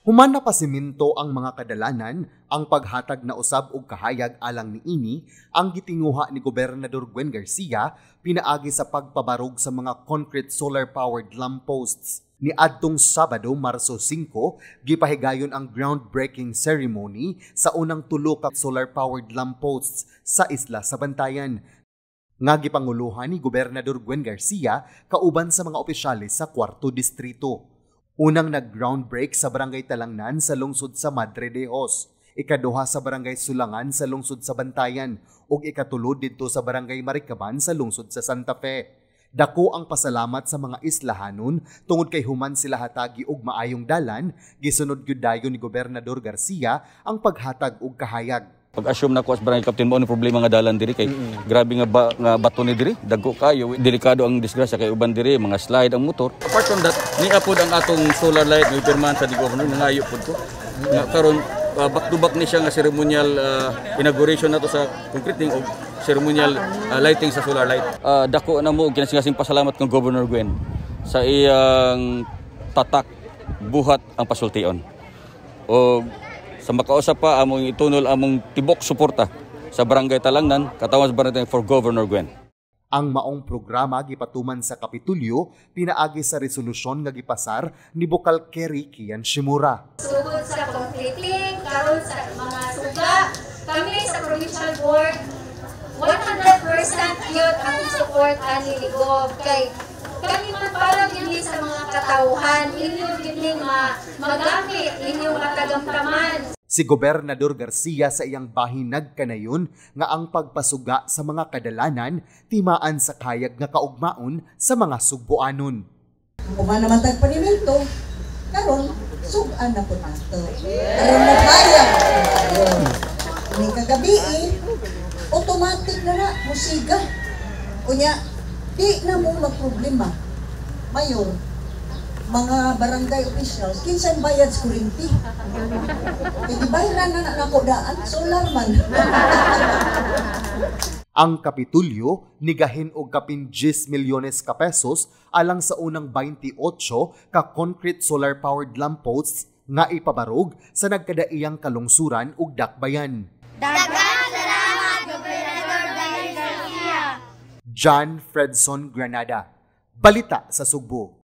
Human na pasiminto ang mga kadalanan, ang paghatag na usab og kahayag alang niini ang gitinguha ni Gobernador Gwen Garcia pinaagi sa pagpabarog sa mga concrete solar-powered lampposts. Niadtong Sabado, Marso 5, gipahigayon ang groundbreaking ceremony sa unang tulo ka solar-powered lampposts sa isla sa Bantayan nga gipanguluhan ni Gobernador Gwen Garcia kauban sa mga opisyales sa kwarto distrito. Unang nag-groundbreak sa Barangay Talangnan sa lungsod sa Madre de Dios, ikaduha sa Barangay Sulangan sa lungsod sa Bantayan, ug ikatulo didto sa Barangay Maricaban sa lungsod sa Santa Fe. Dako ang pasalamat sa mga islahanon tungod kay human sila hatagi og maayong dalan, gisunod gyud dayon ni Gobernador Garcia ang paghatag og kahayag. Pag-assume na ko as barangay captain, mao ni problema nga dalan diri kay grabe nga ba, nga bato ni diri, dagko kayo, delikado ang disgrasya kay uban diri mga slide ang motor. Apart from that, niya pod ang atong solar light nga pirmahan sa di governor, nangayo pod ko. Nga karon back to back ni siya nga ceremonial inauguration nato sa concreting og ceremonial lighting sa solar light. Dako na mo kinasingasing pasalamat kang Governor Gwen sa iyang tatak buhat ang pasultion. O sa makausap pa among itunol among tibok suporta sa Barangay Talangnan, katawan sa barangay for Governor Gwen. Ang maong programa gipatuman sa Kapitulyo pinaagi sa resolusyon nga gipasar ni Bokal Kerry Kian Shimura. Sugod sa concreting, karon sa mga suga, kami sa provincial board, 100% yun ang support ani ni Gov. Kay kami man para gyud ni sa mga katawhan, inyo gyud ni magamit, inyong katagamtaman. Si Gobernador Garcia sa iyang bahin nagkanayon nga ang pagpasuga sa mga kadalanan timaan sa kayag nga kaugmaon sa mga Sugboanon. Human naman tag panimento, karon sug-an na po nato. Karon na kaya. Ayun. Ni kagabi eh, automatic na na, musiga. Unya, di na mo magproblema. Mayor, mga barangay officials, kinsan bayad sa kuryente? Kaya di bayaran na na nako daan, solar man. Ang Kapitulyo nigahin og kapin 10 milyones ka pesos alang sa unang 28 ka concrete solar-powered lampposts nga ipabarog sa nagkadaiyang kalungsuran ug dakbayan. Daghang salamat, Gobernador Gwen Garcia. John Fredson Granada. Balita sa Sugbo.